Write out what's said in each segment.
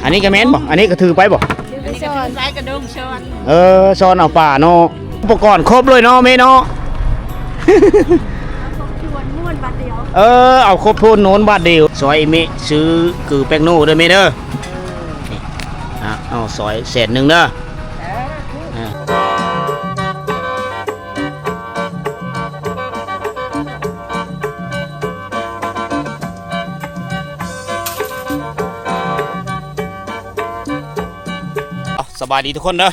ອັນນີ້ກໍແມ່ນບໍ່? ອັນນີ້ກໍຖືໄປບໍ່? ອັນນີ້ກໍຖືໄປກະດົງຊ້ອນ ເອີ ຊ້ອນເອົາປາເນາະ. ອຸປະກອນຄົບເລີຍເນາະແມ່ເນາະ. ເອີ ເອົາຄົບຖ້ວນໂນນບາດດຽວ. ຊ່ອຍແມ່ຊື້ກືແປ້ງໂນເດີແມ່ເດີ. ນີ້ ອ່ະ ເອົາ ຊ່ອຍແສນໜຶ່ງເດີ. ເອົາ ສະບາຍດີທຸກຄົນເດີ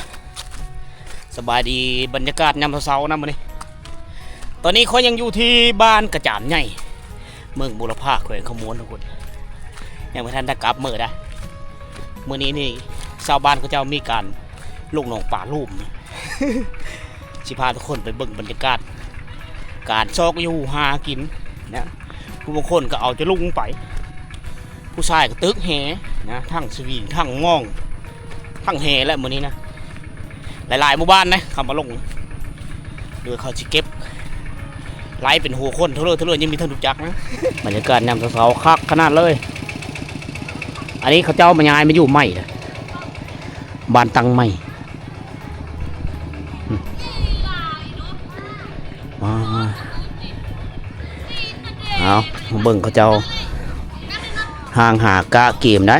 ສະບາຍດີບັນຍາກາດຍາມເຊົ້າໆນຳມື້ນີ້. ຕອນນີ້ຂ້ອຍຍັງຢູ່ທີ່ບ້ານກະຈາມໃຫຍ່ ເມືອງບູລະພາ ແຂວງຄຳມ່ວນທຸກຄົນ ຍັງບໍ່ທັນໄດ້ກັບມື້ໃດ໋. ມື້ນີ້ນີ້ຊາວບ້ານເຂົາເຈົ້າມີການລົງໜອງປາລູມ ຊິພາທຸກຄົນໄປເບິ່ງບັນຍາກາດການຊອກຢູ່ຫາກິນນະ. ຜູ້ບາງຄົນກໍເອົາຈະລຸງໄປ ຜູ້ຊາຍກໍຕຶກແຫນະ ທັງສະວິງ ທັງມອງ ທັງແຫແຫຼະມື້ນີ້ນະ. ຫຼາຍໆໝູ່ບ້ານນະ ເຂົາມາລົງ ໂດຍເຂົາຊິເກັບໄລ່ເປັນຫົວຄົນເທົ່າເລີເທົ່າເລີ ຍັງມີທັງຮູ້ຈັກນະ. ບັນຍາກາດຍາມເຊົ້າໆຄັກຂະໜາດເລີຍ. ອັນນີ້ເຂົາເຈົ້າມາຍ້າຍມາຢູ່ໃໝ່ລະ ບ້ານຕັ້ງໃໝ່. ອືມ ວ້າ ເອົາ ມາເບິ່ງເຂົາເຈົ້າ ຮ່າງຫາກະເກມໄດ໋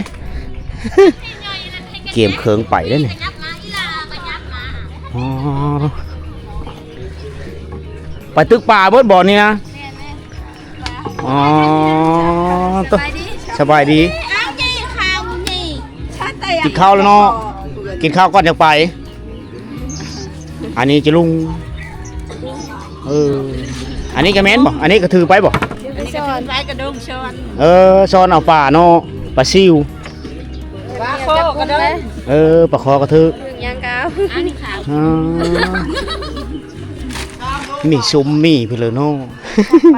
ເກມເຄິ່ງໄປໄດ໋ນີ້. ອໍ ໄປຕຶກປາເບິດບໍ່ນີ້ນະ? ອໍ ສະບາຍດີ ສະບາຍດີ. ກິນເຂົ້າແລ້ວເນາະ ກິນເຂົ້າກ່ອນຈັ່ງໄປ. ອັນນີ້ຈະລຸງ ເອີ ອັນນີ້ກໍແມ່ນບໍ່? ອັນນີ້ກໍຖືໄປບໍ່? ອັນນີ້ກໍຖືໄປກະດົງຊ້ອນ ເອີ ຊ້ອນເອົາປາເນາະ ປາຊິວ ປາຄໍກະເດີ ເອີ ປາຄໍກະຖື ຍາງກາວ ອັນນີ້ຂາວ ອ່າ ມີຊຸມມີພຸ້ນເລີເນາະ.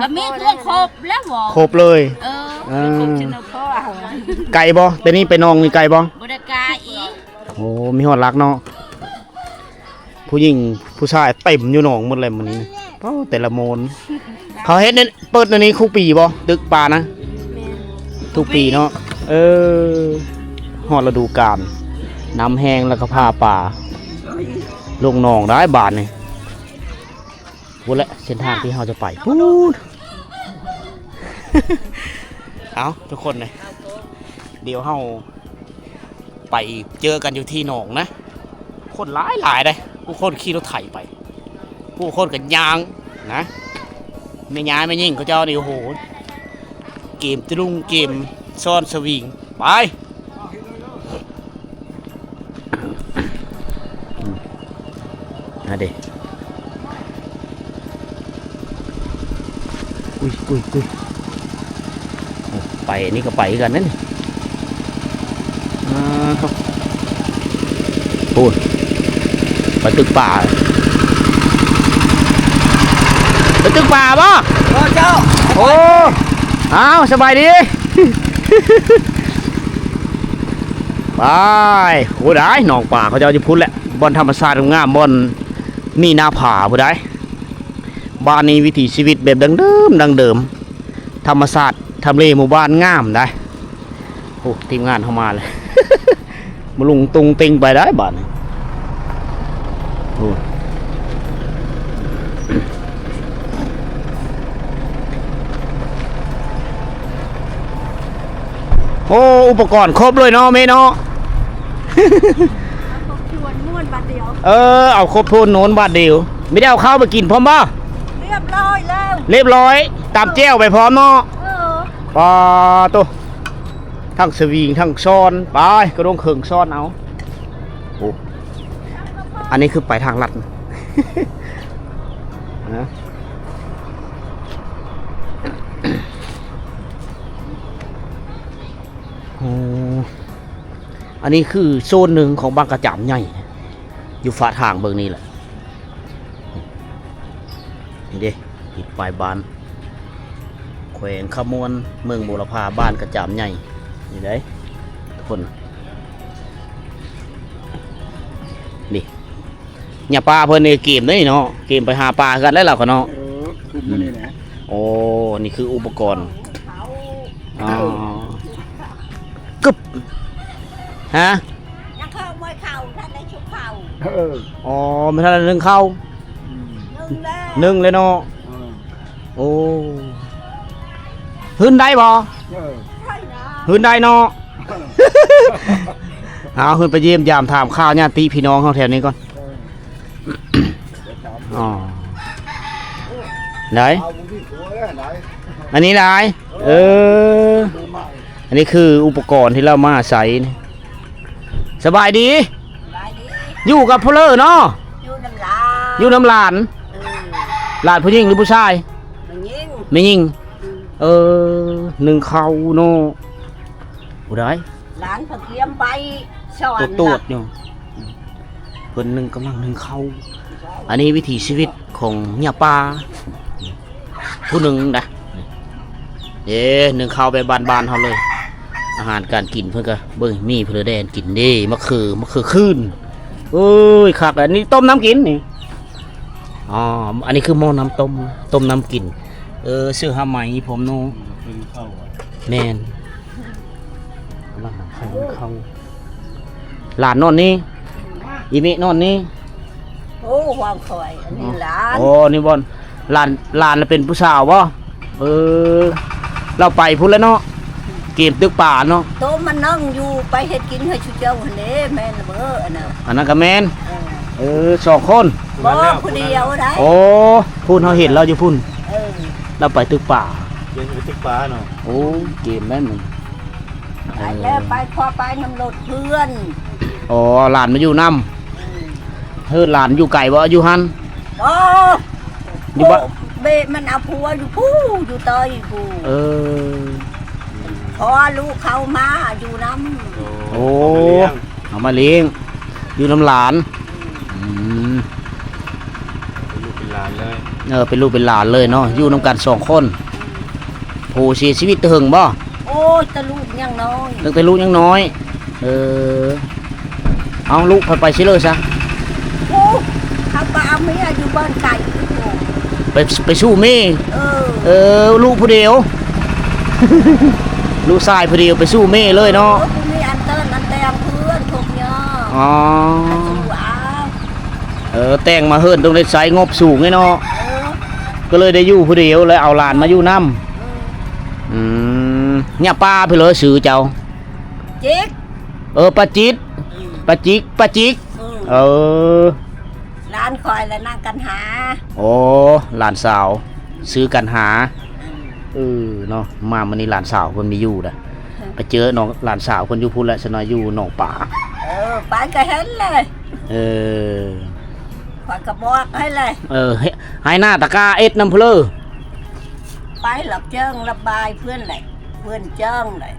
ກໍມີເຄື່ອງຄົບແລ້ວບໍ່? ຄົບເລີຍ ເອີ ເອີ ຄົບເຊັ່ນເດີ. ໄກບໍ່? ແຕ່ນີ້ໄປໜອງນີ້ໄກບໍ່? ບໍ່ໄດ້ໄກ. ໂອ້ ມີຮອດຫຼັກເນາະ ຜູ້ຍິງຜູ້ຊາຍເຕັມຢູ່ໜອງໝົດແລ້ວມື້ນີ້. ໂອ້ ແຕ່ລະໂມນ ເຂົາເຮັດໃນ ເປີດໃນນີ້ຄູ່ປີບໍ່? ຕຶກປານະ ແມ່ນ ທຸກປີເນາະ. ເອີ ຮອດລະດູການ ນ້ຳແຫ້ງແລ້ວກໍພາປາລົງໜອງໄດ້ບາດນີ້. ພຸ້ນແຫຼະເສັ້ນທາງທີ່ເຮົາຈະໄປ ພຸ້ນ. ເອົາ ທຸກຄົນເອີຍ ດຽວເຮົາໄປເຈີກັນຢູ່ທີ່ໜອງນະ. ຄົນຫຼາຍໆເດ້ ຜູ້ຄົນຂີ່ລົດໄຖໄປ ຜູ້ຄົນກໍຍ່າງນະ. ແມ່ຍາແມ່ຍິງເຂົາເຈົ້ານີ້ ໂອ້ໂຫ ເກມຕະລຸງ ເກມຊ້ອນສະວິງ ໄປ. ອືມ ຫັ້ນເດ້ ອຸ້ຍ ອຸ້ຍ ອຸ້ຍ ໂອ້ ໄປ ອັນນີ້ກໍໄປຄືກັນນັ້ນ. ອ່າ ໂອ້ ໄປຕຶກປາ ໄປຕຶກປາບໍ່? ບໍ່ເຈົ້າ. ໂອ້ ອ້າວ ສະບາຍດີ. ໄປ ໂອ້ ໄດ້ ໜອງປາເຂົາເຈົ້າຢູ່ພຸ້ນແຫຼະ ບ່ອນທຳມະຊາດງາມໆ ບ່ອນມີໜ້າຜາພຸ້ນໄດ໋. ບ້ານນີ້ວິຖີຊີວິດແບບດັ້ງເດີມ ດັ້ງເດີມ ທຳມະຊາດ ທຳເລໝູ່ບ້ານງາມໄດ໋. ໂອ້ ທີມງານເຮົາມາແລ້ວ ມາລົງຕົງເຕັງໄປໄດ້ບາດນີ້. ໂອ້ ໂອ້ ອຸປະກອນຄົບເລີຍເນາະແມ່ເນາະ. ເອີ ເອົາຄົບຖ້ວນໂນນບາດດຽວ ມີແຕ່ເອົາເຂົ້າໄປກິນພ້ອມບໍ່? ລຽບຮ້ອຍແລ້ວ ລຽບຮ້ອຍ ຕຳແຈ່ວໄປພ້ອມເນາະ. ເອີ ປາໂຕ ທັງສະວິງທັງຊ້ອນ ໄປ ກະດົງເຄິ່ງຊ້ອນເອົາ. ໂອ້ ອັນນີ້ຄືໄປທາງລັດນະ. ໂອ້ ອັນນີ້ຄືໂຊນໜຶ່ງຂອງບ້ານກະຈາມໃຫຍ່ ຢູ່ຝາທາງເບິ່ງນີ້ແຫຼະ. ນີ້ເດ້ ຕິດປ້າຍບ້ານ ແຂວງຄຳມ່ວນ ເມືອງບູລະພາ ບ້ານກະຈາມໃຫຍ່ ນີ້ເດ້ທຸກຄົນ. ນີ້ ຍາປ້າເພິ່ນນີ້ເກມເດ້ເນາະ ເກມໄປຫາປາຄືກັນແຫຼະລາວກໍເນາະ. ເອີ ຄຸ້ມມື້ນີ້ນະ. ອືມ ໂອ້ ນີ້ຄືອຸປະກອນ ອໍ ກຶບ ຮ ຮະ? ຍັງເຂົ້າບໍ່ເຂົ້າ ທັນໄດ້ຊຸກເຂົ້າ. ເອີ ອໍ ບໍ່ທັນໄດ້ໜຶ້ງເຂົ້າ. ອືມ ໜຶ້ງແລ້ວ ໜຶ້ງແລ້ວເນາະ. ເອີ ໂອ້ ຮືນໄດ້ບໍ່? ເອີ ໄດ້ນະ ຮືນໄດ້ເນາະ. ເອີ ເອົາ ຂຶ້ນໄປຢ້ຽມຢາມຖາມຂ່າວຍາດຕິພີ່ນ້ອງເຮົາແຖວນີ້ກ່ອນ. ເອີ ໄປຖາມ ອໍ ໄດ້ ເອົາ ບໍ່ມີຜົວແລ້ວໄດ້ ອັນນີ້ໄດ້. ເອີ ອັນນີ້ຄືອຸປະກອນທີ່ລາວມາອາໄສນີ້. ສະບາຍດີ. ສະບາຍດີ. ຢູ່ກັບຜູ້ເລີເນາະ? ຢູ່ນຳຫຼານ ຢູ່ນຳຫຼານ. ເອີ ຫຼານຜູ້ຍິງຫຼືຜູ້ຊາຍ? ແມ່ຍິງ ແມ່ຍິງ. ອືມ ເອີ ໜຶ້ງເຂົ້າເນາະ. ຜູ້ໃດ? ຫຼານເພິ່ນກຽມໄປສອນ ຕວດໆຢູ່. ເພິ່ນໜຶ້ງ ກຳລັງໜຶ້ງເຂົ້າ. ອັນນີ້ວິຖີຊີວິດຂອງເມຍປ່າຜູ້ໜຶ່ງນະ. ເດ້ ໜຶ້ງເຂົ້າແບບບ້ານໆເຮົາເລີຍ. ອາຫານການກິນເພິ່ນກະເບິ່ງ ມີເພິ່ນແດນກິນເດ້ ມະເຂືອ ມະເຂືອຂືນ. ໂອ້ຍ ຄັກ. ອັນນີ້ຕົ້ມນ້ຳກິນນີ້. ອໍ ອັນນີ້ຄືໝໍ້ນ້ຳຕົ້ມ ຕົ້ມນ້ຳກິນ. ເອີ ເສື້ອຜ້າໄໝພ້ອມເນາະ. ແມ່ນ. ກຳລັງໜຶ້ງເຂົ້າ ໜຶ້ງເຂົ້າ. ຫຼານນອນນີ້ ອີເມະນອນນີ້. ໂອ້ ວ່າງຂ້ອຍ ອັນນີ້ຫຼານ. ອໍ ນີ້ບ່ອນ ຫຼານ ຫຼານລະເປັນຜູ້ສາວບໍ່? ເອີ ລາວໄປພຸ້ນແລ້ວເນາະ ເກມຕຶກປາເນາະ. ໂຕມັນນັ່ງຢູ່ ໄປເຮັດກິນໃຫ້ຊຸເຈົ້າຫັ້ນເດ້. ແມ່ນລະເບີ ອັນນັ້ນ ອັນນັ້ນກະແມ່ນ. ເອີ ເອີ ສອງຄົນ. ບໍ່ ຜູ້ດຽວໄດ໋. ໂອ້ ພຸ້ນ ເຮົາເຫັນລາວຢູ່ພຸ້ນ. ເອີ ລາວໄປຕຶກປາ ໄປຕຶກປາເນາະ. ໂອ້ ເກມແມ່ນມັນ ໄປແລ້ວ ໄປ ພໍໄປນຳລົດເພື່ອນ. ອໍ ເອົາຫຼານມາຢູ່ນຳ. ອືມ ເຮີດ ຫຼານຢູ່ໄກບໍ່ ຢູ່ຫັ້ນ? ບໍ່ ຢູ່ບ້ານ ເບະ ມັນເອົາຜົວຢູ່ພຸ້ນ ຢູ່ເຕີຍພຸ້ນ. ເອີ ພໍລູກເຂົາມາຢູ່ນຳ. ໂອ້ ເອົາມາລ້ຽງ ເອົາມາລ້ຽງ ຢູ່ນຳຫຼານ. ອືມ ເປັນລູກເປັນຫຼານເລີຍ. ເອີ ເປັນລູກເປັນຫຼານເລີຍເນາະ ຢູ່ນຳກັນສອງຄົນ. ຜູ້ເສຍຊີວິດແຕ່ເຫິງບໍ່? ໂອ້ຍ ແຕ່ລູກຍັງນ້ອຍ ຕັ້ງແຕ່ລູກຍັງນ້ອຍ. ເອີ ເອົາ ລູກເພິ່ນໄປໃສເລີຊະ? ໂອ້ ເຂົາໄປເອົາເມຍຢູ່ບ່ອນໄກ. ໄປ ໄປສູ່ເມ. ເອີ ເອີ ລູກຜູ້ດຽວ ລູກຊາຍຜູ້ດຽວໄປສູ່ເມເລີຍເນາະ. ເອີ ບໍ່ມີອັນເຕີນອັນແຕ່ງເພື່ອນພວກຍາ. ອໍ ເອົາ ເອີ ແຕ່ງມາເຮືອນຕ້ອງໄດ້ໃຊ້ງົບສູງເດເນາະ. ເອີ ກໍເລີຍໄດ້ຢູ່ຜູ້ດຽວ ແລ້ວເອົາຫຼານມາຢູ່ນຳ. ເອີ ອືມ ຍາປ້າເພິ່ນເລີຊື່ເຈົ້າ? ຈິກ. ເອີ ປ້າຈິດ. ອືມ ປ້າຈິກ ປ້າຈິກ. ອືມ ເອີ ຫຼານຂ້ອຍລະນາງກັນຫາ. ໂອ້ ຫຼານສາວຊື່ກັນຫາ. ອືມ ເອີເນາະ ມາມື້ນີ້ຫຼານສາວເພິ່ນມີຢູ່ນະ. ໄປເຈີນ້ອງຫຼານສາວເພິ່ນຢູ່ພຸ້ນແຫຼະ ຊະນອຍຢູ່ໜອງປາ. ເອີ ໄປກໍເຫັນແຫຼະ. ເອີ ຂ້ອຍກໍບອກໃຫ້ແຫຼະ. ເອີ ໄຮ່ນາຕາກ້າເອັດນຳພຸ້ນເລີ. ໄປຮັບຈ້າງຮັບບາຍເພິ່ນແຫຼະ ເພິ່ນຈ້າງແຫຼະ.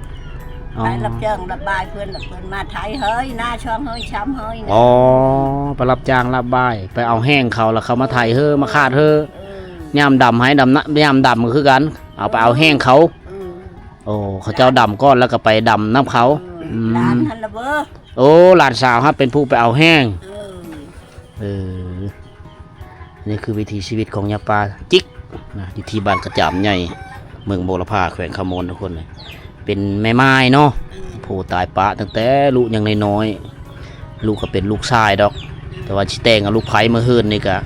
ອໍ ໄປຮັບຈ້າງຮັບບາຍເພິ່ນ ແລ້ວເພິ່ນມາໄຖເຮີຍນາ ສອງເຮີຍ ສາມເຮີຍ. ອໍ ໄປຮັບຈ້າງຮັບບາຍ ໄປເອົາແຮງເຂົາ ແລ້ວເຂົາມາໄຖເຮີ ມາຄາດເຮີ. ເອີ ຍາມດຳໄຮ່ດຳນາ ຍາມດຳກໍຄືກັນ ເອົາໄປເອົາແຮງເຂົາ. ເອີ ໂອ້ ເຂົາເຈົ້າດຳກ່ອນ ແລ້ວກໍໄປດຳນຳເຂົາ. ເອີ ອືມ ຫຼານຫັ້ນລະເບີ. ໂອ້ ຫຼານສາວຫັ້ນເປັນຜູ້ໄປເອົາແຮງ. ເອີ ເອີ ນີ້ຄືວິຖີຊີວິດຂອງຍາປ້າຈິກນະ ຢູ່ທີ່ບ້ານກະຈາມໃຫຍ່ ເມືອງບົວລະພາ ແຂວງຄຳມ່ວນ ທຸກຄົນ. ເປັນແມ່ໝ້າຍເນາະ ເອີ ຜູ້ຕາຍປະຕັ້ງແຕ່ລູກຍັງນ້ອຍໆ. ລູກກໍເປັນລູກຊາຍດອກ ແຕ່ວ່າຊິແຕ່ງເອົາລູກໃພ້ມາເຮືອນນີ້ກະ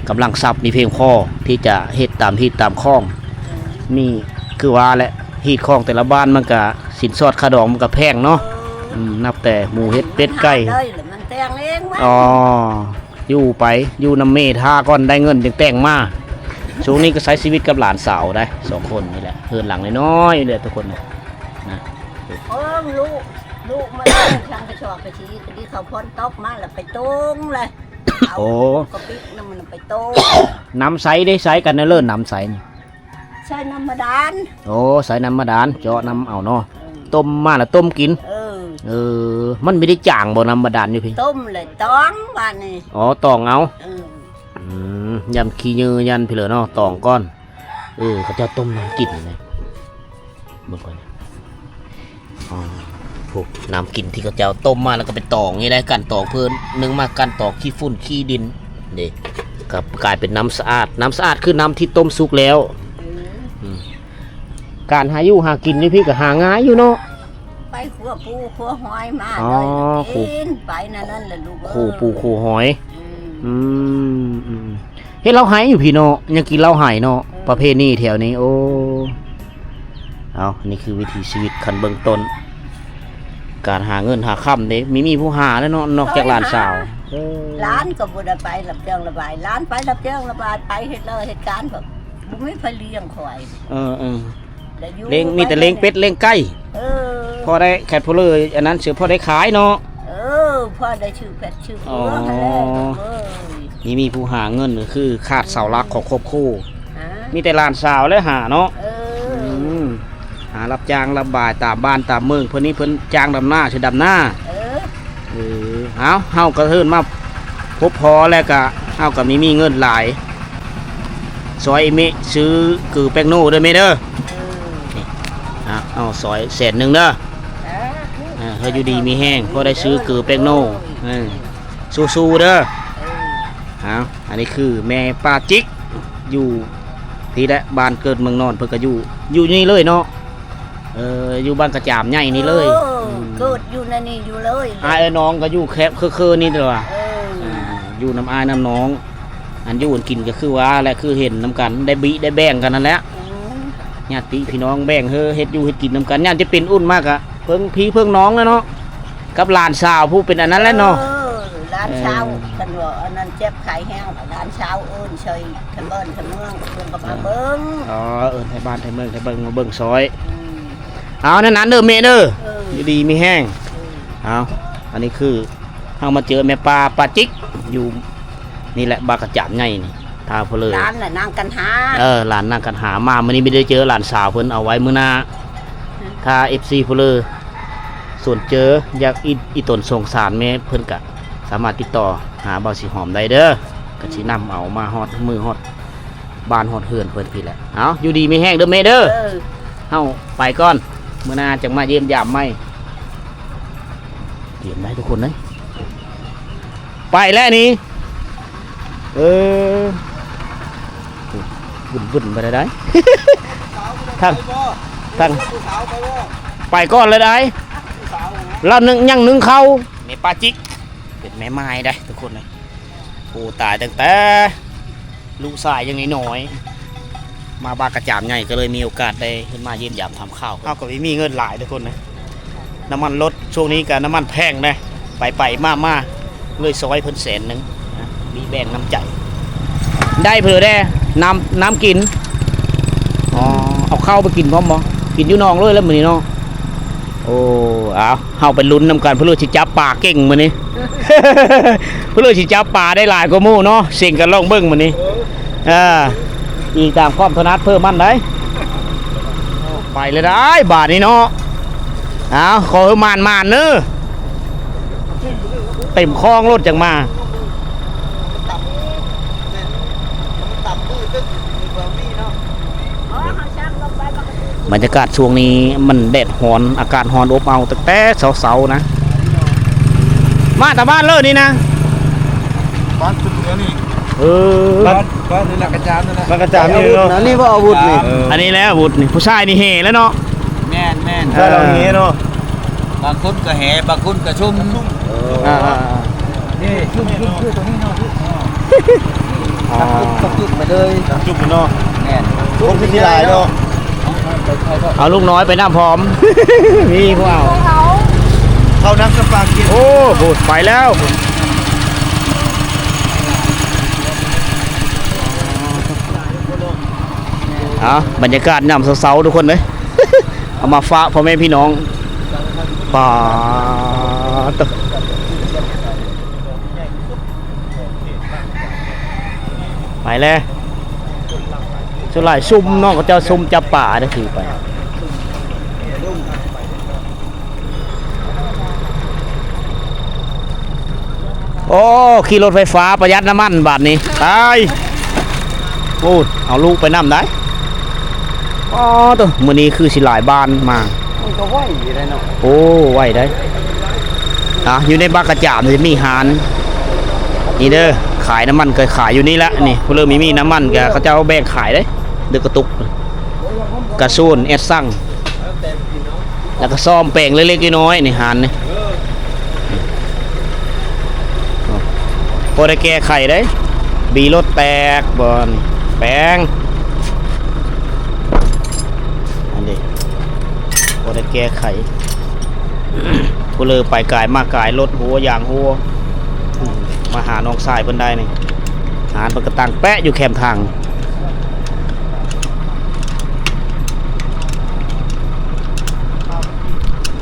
ກຳລັງຊັບມີພຽງພໍທີ່ຈະເຮັດຕາມຮີດຕາມຄອງ. ເອີ ມີ ຄືວ່າແຫຼະ ຮີດຄອງແຕ່ລະບ້ານມັນກະ ສິນສອດຄ່າດອງມັນກະແພງເນາະ. ເອີ ອືມ ນັບແຕ່ໝູເຫັດເປັດໄກ່. ມັນແຕ່ງເອງ. ອໍ ຢູ່ໄປ ຢູ່ນຳເມທ່າກ່ອນ ໄດ້ເງິນຈຶ່ງແຕ່ງມາ. ຊ່ວງນີ້ກໍໃຊ້ຊີວິດກັບຫຼານສາວໄດ໋ ສອງຄົນນີ້ແຫຼະ ເຮືອນຫຼັງນ້ອຍໆນີ້ແຫຼະທຸກຄົນນະ. ເອີ ລູກ ລູກມາເລີຍ ທາງກະຊອກກະຊີ ກະດີເຂົາຝົນຕົກມາລະໄປໂຕ່ງເລີຍ. ໂອ້ ກະປິກນຳມັນໄປໂຕ່ງ. ນ້ຳໃສເດ້ ໃສກັນເລີ ນ້ຳໃສນີ້? ໃສ່ນ້ຳບາດານ. ໂອ້ ໃສ່ນ້ຳບາດານ ເຈາະນ້ຳເອົາເນາະ. ເອີ ຕົ້ມມາລະຕົ້ມກິນ. ເອີ ເອີ ມັນມີໄດ້ຈາງບໍ່ ນ້ຳບາດານຢູ່ພີ້? ຕົ້ມແລ້ວຕອງບາດນີ້. ອໍ ຕອງເອົາ. ເອີ ອືມ ຢ້ານຂີ້ເຫຍື້ອຢ້ານພີ້ເລີເນາະ ຕອງກ່ອນ. ເອີ ເຂົາເຈົ້າຕົ້ມນ້ຳກິນນີ້ ເບິ່ງກ່ອນ. ອໍ ພວກນ້ຳກິນທີ່ເຂົາເຈົ້າຕົ້ມມາ ແລ້ວກໍໄປຕອງນີ້ແຫຼະ ກັ່ນຕອງເພິ່ນ ໜຶ່ງມາກັ່ນຕອງຂີ້ຝຸ່ນຂີ້ດິນເດ້ ກໍກາຍເປັນນ້ຳສະອາດ. ນ້ຳສະອາດຄືນ້ຳທີ່ຕົ້ມສຸກແລ້ວ. ອືມ ອືມ ການຫາຢູ່ຫາກິນຢູ່ພີ້ກໍຫາງ່າຍຢູ່ເນາະ. ໄປຂົວ ປູ່ຄົວຫອຍມາ ອໍ ເລີຍ ໂອ້ ກິນໄປນັ້ນ ນັ້ນແຫຼະລູກເອີຍ ໂອ້ ປູ່ຄົວຫອຍ ອືມ ອືມ ອືມ ເຫັນລາວໄຫຢູ່ພີ້ເນາະ ຍັງກິນເຫຼົ້າໄຫເນາະ ເອີ ປະເພນີແຖວນີ້ ໂອ້ ເອົາ ນີ້ຄືວິຖີຊີວິດ ຄັນເບື້ອງຕົ້ນ ການຫາເງິນຫາຄຳເດ້ ມີ ມີຜູ້ຫາແລ້ວເນາະ ນອກຈາກຫຼານສາວ ເອີ ຫຼານກໍບໍ່ໄດ້ໄປຮັບຈ້າງລະບາຍ ຫຼານໄປຮັບຈ້າງລະບາຍ ໄປເຮັດເລີເຮັດການ ແບບບໍ່ມີໃຜລ້ຽງຂ້ອຍ ເອີ ເອີ ແລ້ວຢູ່ ລ້ຽງ ມີແຕ່ລ້ຽງເປັດລ້ຽງໄກ່ ເອີ ພໍໄດ້ແຄດພຸລເລີ ອັນນັ້ນຊື່ ພໍໄດ້ຂາຍເນາະ ເອີ ພໍໄດ້ຊື້ແພັດຊື້ເຄືອ ອໍ ຫັ້ນແຫຼະ ເອີຍ ນີ້ມີຜູ້ຫາເງິນ ກໍຄືຂາດເສົາຫຼັກຂອງຄອບຄົວ ຫາ ມີແຕ່ຫຼານສາວແຫຼະຫາເນາະ ເອີ ອືມ ຫາຮັບຈ້າງຮັບບາຍຕາມບ້ານຕາມເມືອງ ເພິ່ນນີ້ເພິ່ນຈ້າງດຳນາ ຊິດຳນາ ເອີ ເອີ ເອົາ ເຮົາກໍເຊີນມາພົບພໍແລ້ວກະ ເຮົາກໍມີ ມີເງິນຫຼາຍ ຊ່ອຍເມະຊື້ກືແປ້ງໂນ່ເດີເມະເດີ ເອີ ນີ້ ເອົາ ຊ່ອຍແສນໜຶ່ງເດີ ສາທຸ ເອີ ໃຫ້ຢູ່ດີມີແຮງ ພໍໄດ້ຊື້ກືແປ້ງໂນ່ ເອີ ສູ້ໆເດີ ເອີ ເອົາ ອັນນີ້ຄືແມ່ປ້າຈິກ ຢູ່ພີ້ແຫຼະ ບ້ານເກີດເມືອງນອນ ເພິ່ນກໍຢູ່ ຢູ່ນີ້ເລີຍເນາະ ເອີ ຢູ່ບ້ານກະຈາມໃຫຍ່ນີ້ເລີຍ ເອີ ອືມ ເກີດຢູ່ໃນນີ້ຢູ່ເລີຍ ອ້າຍເອີຍນ້ອງກໍຢູ່ແຄບເຄືໆນີ້ແຫຼະວ່າ ເອີ ອ່າ ຢູ່ນຳອ້າຍນຳນ້ອງ ອັນຢູ່ອັນກິນກໍຄືວ່າແຫຼະ ຄືເຫັນນຳກັນ ໄດ້ບິໄດ້ແບ່ງກັນນັ້ນແຫຼະ ອືມ ຍາດຕິພີ່ນ້ອງແບ່ງເຮີ ເຮັດຢູ່ເຮັດກິນນຳກັນ ຍາມຈຳເປັນອຸ່ນມາກະເພິ່ງພີ່ເພິ່ງນ້ອງແຫຼະເນາະ ກັບຫຼານສາວຜູ້ເປັນອັນນັ້ນແຫຼະເນາະ ເອີ ຫຼານສາວ ເອີ ຄັນວ່າອັນນັ້ນເຈັບໄຂ້ແຮງ ຫຼານສາວເອີ້ນໃສ່ທາງບ້ານທາງເມືອງ ເພິ່ນກໍມາເບິ່ງ ອໍ ເອີ້ນໃຫ້ບ້ານໃຫ້ເມືອງໃຫ້ເບິ່ງ ມາເບິ່ງຊ່ອຍ ອືມ ເອົາ ນັ້ນໆເດີແມ່ເດີ ເອີ ຢູ່ດີມີແຮງ ເອີ ເອົາ ອັນນີ້ຄື ເຮົາມາເຈີແມ່ປ້າ ປ້າຈິກ ຢູ່ນີ້ແຫຼະ ບ້ານກະຈາມໃຫຍ່ນີ້ ຖ້າຜູ້ເລີ ຫຼານນາງກັນຫາ ເອີ ຫຼານນາງກັນຫາ ມາມື້ນີ້ບໍ່ໄດ້ເຈີຫຼານສາວເພິ່ນ ເອົາໄວ້ມື້ໜ້າ ອືມ ຖ້າເອັຟຊີຜູ້ເລີສົນເຈີ ຢາກອີ່ ອີ່ຕົນສົງສານແມ່ເພິ່ນ ກະສາມາດຕິດຕໍ່ຫາບ່າວສີຫອມໄດ້ເດີ ກະຊິນຳເອົາມາຮອດມືຮອດ ບ້ານຮອດເຮືອນເພິ່ນພີ້ແຫຼະ ເອົາ ຢູ່ດີມີແຮງເດີແມ່ເດີ ເອີ ເຮົາໄປກ່ອນ ມື້ໜ້າຈັ່ງມາຢ້ຽມຢາມໃໝ່ ຕຽມໄດ້ທຸກຄົນເອີຍ ໄປແລ້ວນີ້ ເອີ ວຶ່ນໆໄປແລ້ວໄດ໋ ທາງ ທາງ ໄປກ່ອນແລ້ວໄດ໋ ລາວໜຶ້ງ ຍັງໜຶ້ງເຂົ້າ ແມ່ປ້າຈິກ ເປັນແມ່ໝ້າຍໄດ໋ທຸກຄົນເອີຍ ໂອ້ ຕາຍຕັ້ງແຕ່ ລູກຊາຍຍັງນ້ອຍໆ ມາບ້ານກະຈາມໃຫຍ່ ກໍເລີຍມີໂອກາດໄດ້ຂຶ້ນມາຢ້ຽມຢາມຖາມຂ່າວ ເຮົາກໍບໍ່ມີເງິນຫຼາຍທຸກຄົນນະ ນ້ຳມັນລົດ ຊ່ວງນີ້ກໍນ້ຳມັນແພງນະ ໄປໆມາໆ ເລີຍຊ່ອຍເພິ່ນແສນໜຶ່ງນະ ມີແບ່ງນ້ຳໃຈ ໄດ້ເພິ່ນແດ່ ນ້ຳ ນ້ຳກິນ ອໍ ເອົາເຂົ້າໄປກິນພ້ອມບໍ່? ກິນຢູ່ໜອງເລີຍແລ້ວມື້ນີ້ເນາະ. ໂອ້ ເອົາ ເຮົາໄປລຸ້ນນຳກັນ ຜູ້ເລີຊິຈັບປາເກັ່ງມື້ນີ້ ຜູ້ເລີຊິຈັບປາໄດ້ຫຼາຍກວ່າໝູ່ເນາະ ເສັງກັນລອງເບິ່ງມື້ນີ້ ເອີ ອີງຕາມຄວາມຖະໜັດເພີ່ມມັນໄດ໋ ໄປແລ້ວໄດ໋ບາດນີ້ເນາະ ເອົາ ຂໍໃຫ້ໝານໆເດີ ເຕັມຄອງໂລດຈັ່ງມາ. ບັນຍາກາດຊ່ວງນີ້ມັນແດດຮ້ອນ ອາກາດຮ້ອນອົບເອົາຕັ້ງແຕ່ເຊົ້າໆນະ. ມາແຕ່ບ້ານເລີນີ້ນະ ບ້ານຂຶ້ນເຮືອນີ້ ເອີ ບ້ານ ບ້ານນີ້ລະກະຈາມນັ້ນແຫຼະ ບ້ານກະຈາມນີ້ເນາະ ອັນນີ້ບໍ່ອາວຸດນີ້ ເອີ ອັນນີ້ແຫຼະອາວຸດນີ້ ຜູ້ຊາຍນີ້ແຫ່ແລ້ວເນາະ ແມ່ນໆ ຜູ້ຊາຍລາວແຫ່ເນາະ ບາງຄົນກໍແຫ່ ບາງຄົນກໍຊຸມ ອ່າໆໆ ນີ້ຊຸມ ຊຸມຄືໂຕນີ້ເນາະ ອໍ ຈັບຈຸດ ຈັບຈຸດໄປເລີຍ ຈັບຈຸດເນາະ ແມ່ນ ຄົນຄືຊິຫຼາຍເນາະ ເອົາລູກນ້ອຍໄປນຳພ້ອມ ມີພວກເຮົາ ເຂົ້ານຳສະປາກິນ ໂອ້ ພຸ້ນໄປແລ້ວ ເອົາ ບັນຍາກາດຍາມເຊົ້າໆ ທຸກຄົນເອີຍ ເອົາມາຝາກພໍ່ແມ່ພີ່ນ້ອງ ປາດ ໄປແລ້ວ ສ່ວນຫຼາຍຊຸມເນາະ ເຂົາເຈົ້າຊຸມຈັບປາໄດ້ຖືໄປ. ໂອ້ ຂີ່ລົດໄຟຟ້າປະຢັດນ້ຳມັນບາດນີ້ ຕາຍ ໂອ້ ເອົາລູກໄປນຳໄດ໋ ອໍ ໂຕ ມື້ນີ້ຄືຊິຫຼາຍບ້ານມາ ມັນກໍໄວຢູ່ໄດ໋ເນາະ ໂອ້ ໄວໄດ໋ ອ່າ ຢູ່ໃນບ້ານກະຈາມນີ້ມີຮ້ານ ນີ້ເດີ ຂາຍນ້ຳມັນກໍຂາຍຢູ່ນີ້ແຫຼະ ນີ້ ຜູ້ເລີ່ມມີນ້ຳມັນກໍເຂົາເຈົ້າແບ່ງຂາຍເດ້ ເດີກະຕຸກ ກະຊູນ ແອັດຊັງ. ແລ້ວກໍສ້ອມແປງເລັກໆນ້ອຍໆ ນີ້ ຮ້ານນີ້ ພໍໄດ້ແກ້ໄຂໄດ້. ບີລົດແຕກບໍ່ນີ້ ແປງ ອັນນີ້ ພໍໄດ້ແກ້ໄຂ. ຜູ້ເລີໄປກາຍມາກາຍ ລົດຮົ່ວ ຢາງຮົ່ວ ມາຫານ້ອງຊາຍເພິ່ນໄດ້ນີ້. ຮ້ານເພິ່ນກໍຕັ້ງແປະຢູ່ແຄມທາງ.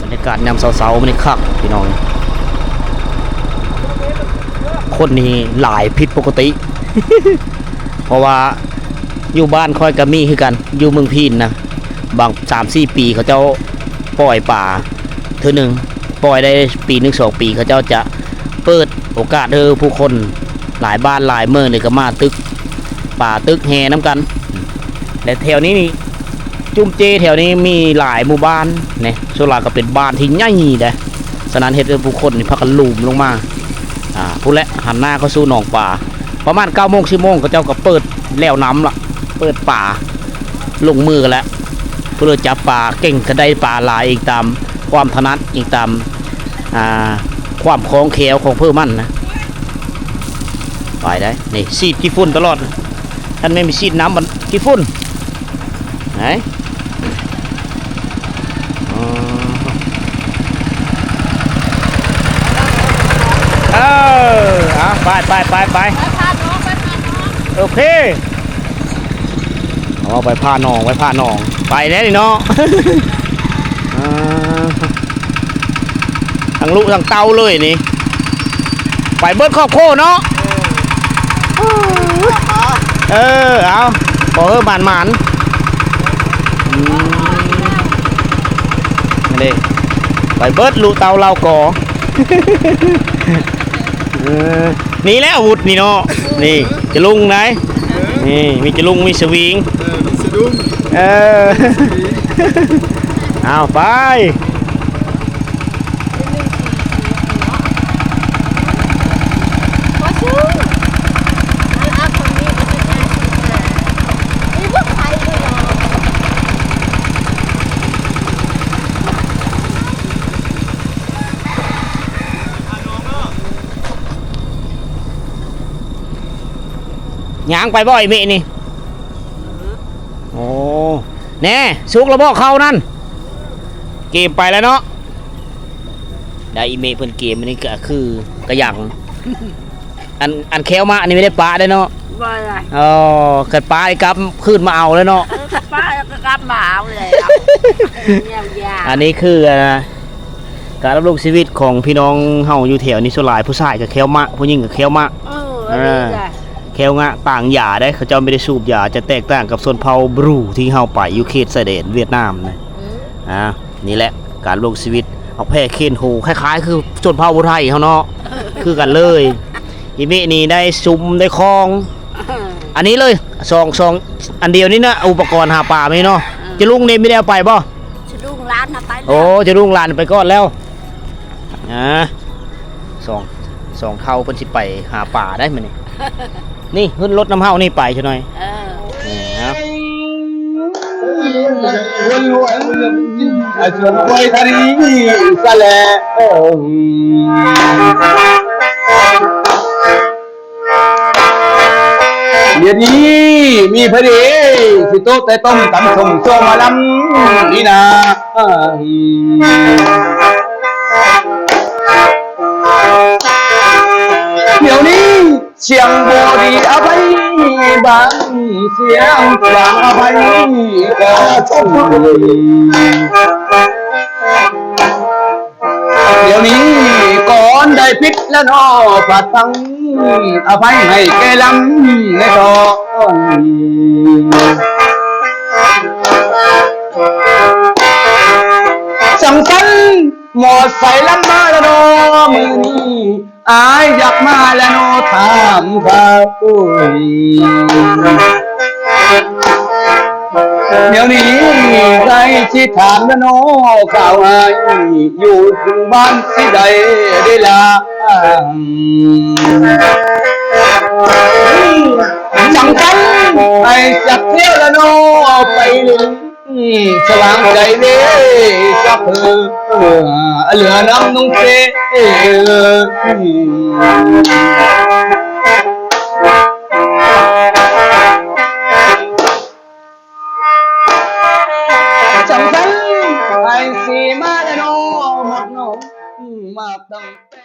ບັນຍາກາດຍາມເຊົ້າໆ ມື້ນີ້ຄັກພີ່ນ້ອງ, ຄົນນີ້ຫຼາຍຜິດປົກກະຕິ ເພາະວ່າຢູ່ບ້ານຂ້ອຍກໍມີຄືກັນ ຢູ່ເມືອງພີນນະ ບາງສາມສີ່ປີເຂົາເຈົ້າປ່ອຍປາເທື່ອໜຶ່ງ, ປ່ອຍໄດ້ປີໜຶ່ງສອງປີ ເຂົາເຈົ້າຈະເປີດໂອກາດໃຫ້ຜູ້ຄົນຫຼາຍບ້ານຫຼາຍເມືອງນີ້ກໍມາຕຶກປາຕຶກແຮ່ນຳກັນ. ແລະແຖວນີ້ນີ້ ຈຸ້ມເຈ້ແຖວນີ້ມີຫຼາຍໝູ່ບ້ານເດ້, ສ່ວນຫຼາຍກໍເປັນບ້ານທີ່ໃຫຍ່ເດ້, ສະນັ້ນເຮັດໃຫ້ຜູ້ຄົນນີ້ພາກັນຫຼຸມລົງມາ ອາ ພຸ້ນແຫຼະ ຫັນໜ້າເຂົ້າສູ່ໜອງປາ. ປະມານເກົ້າໂມງ ສິບໂມງ ເຂົາເຈົ້າກໍເປີດແລ້ວນ້ຳລະ ເປີດປາລົງມືກັນແລ້ວ, ຜູ້ເລີຈັບປາເກັ່ງກໍໄດ້ປາຫຼາຍອີງຕາມຄວາມຖະໜັດ ອີງຕາມ ອາ ຄວາມຄ່ອງແຄ້ວຂອງເພິ່ນມັນນະ. ໄປໄດ້ ນີ້ ສີດຂີ້ຝຸ່ນຕະຫຼອດ, ຄັນແມ່ນມີສີດນ້ຳມັນຂີ້ຝຸ່ນ. ໄຫນ ອໍ ເອີ ເອົາ ໄປ ໄປ ໄປ ໄປ ໄປພານ້ອງ ໄປພານ້ອງ ໂອເຄ ເອົາ ໄປພານ້ອງ ໄປພານ້ອງ ໄປແລ້ວນີ້ເນາະ ອ່າ ທັງລຸທັງເຕົ່າເລີຍນີ້ ໄປເບິດຄອບຄົວເນາະ. ເອີ ເອີ ເອົາ ຂໍເຮີ້ໝານໆ ອືມ ນີ້ ໄປເບິດລຸເຕົ່າເລົາກໍ ເອີ ນີ້ແຫຼະອາວຸດນີ້ເນາະ ນີ້ຈະລຸງໄດ໋ ນີ້ມີຈະລຸງ ມີສະວິງ ເອີ ມີສະດຸ້ງ ເອີ ເອົາໄປ. ຍ່າງໄປບໍ່ອີ່ເມະນີ້? ໂອ້ ແນ່ ສຸກແລ້ວບໍ່ເຂົ້ານັ້ນ? ເກມໄປແລ້ວເນາະ ໄດ້ອີ່ເມະເພິ່ນເກມ ອັນນີ້ກໍຄືກະຫຍັງ ອັນ ອັນແຄວມາອັນນີ້ບໍ່ໄດ້ປະໄດ້ເນາະ ບໍ່ໄດ້ ອໍ ຄັນປະນີ້ກັບຄືນມາເອົາແລ້ວເນາະ ເອີ ຄັນປະກໍກັບມາເອົາແລ້ວ ອັນນີ້ຄື ອ່າ ການດຳລົງຊີວິດຂອງພີ່ນ້ອງເຮົາຢູ່ແຖວນີ້ ສ່ວນຫຼາຍຜູ້ຊາຍກໍແຄວມະ ຜູ້ຍິງກໍແຄວມະ ເອີ ອັນນີ້ ອ່າ ແຄວງະຕ່າງຢາເດ້ ເຂົາເຈົ້າບໍ່ໄດ້ສູບຢາ ຈະແຕກຕ່າງກັບຊົນເຜົ່າບຣູທີ່ເຮົາໄປຢູ່ເຂດຊາຍແດນຫວຽດນາມນະ ອືມ ອ່າ ນີ້ແຫຼະການດຳລົງຊີວິດ ເອົາແພເຂນໂຫ ຄ້າຍໆຄືຊົນເຜົ່າຜູ້ໄທເຮົາເນາະ ຄືກັນເລີຍ ອີ່ເມະນີ້ໄດ້ຊຸມໄດ້ຄອງ ເອີ ອັນນີ້ເລີຍ ສອງ ສອງ ອັນດຽວນີ້ນະ ອຸປະກອນຫາປາມີເນາະ ເອີ ຈະລຸງນີ້ມີໄດ້ເອົາໄປບໍ່? ຈະລຸງຫຼານນະໄປແລ້ວ ໂອ້ ຈະລຸງຫຼານໄປກ່ອນແລ້ວ ອ່າ ສອງ ສອງເຖົ້າເພິ່ນຊິໄປຫາປາໄດ໋ມື້ນີ້ ນີ້ຂຶ້ນລົດນຳເຮົານີ້ໄປຊະໜ້ອຍ ເອີ ນີ້ເນາະ ດຽວນີ້ມີພະດີ ຊິໂຕະແຕ່ຕົ້ມຕຳສົ້ມຊົ່ວມາລຳນີ້ນາ ດຽວນີ້ສຽງບໍ່ດີອະໄວ ບາງສຽງບາງອະໄວກໍຊົມ ດຽວນີ້ກ່ອນໄດ້ປິດລະນໍ ພາດພັງອະໄພໃຫ້ແກ່ລຳໃນຕອນ ສັງສັນໝໍດໃສລຳມາລະນໍ ມື້ນີ້ ອາຍຢາກມາແລະນໍ ຖາມເຂົາ ດຽວນີ້ໃຜຊິຖາມແລະນໍ ຂ່າວອາຍຢູ່ເທິງບ້ານຊິໄດ້ເດລາ ສັງສັນໃຫ້ຈັກແລ້ວລະນໍ ໄປຫຼິ້ນ ສະຫວ່າງໃຈເດ້ ສະເພີ ເຫຼືອນຳນົງເປ. ຈັ່ງຊັ້ນ ອ້າຍຊິມາແລ້ວເນາະ ມັກນ້ອງ ມັກຕັ້ງແຕ່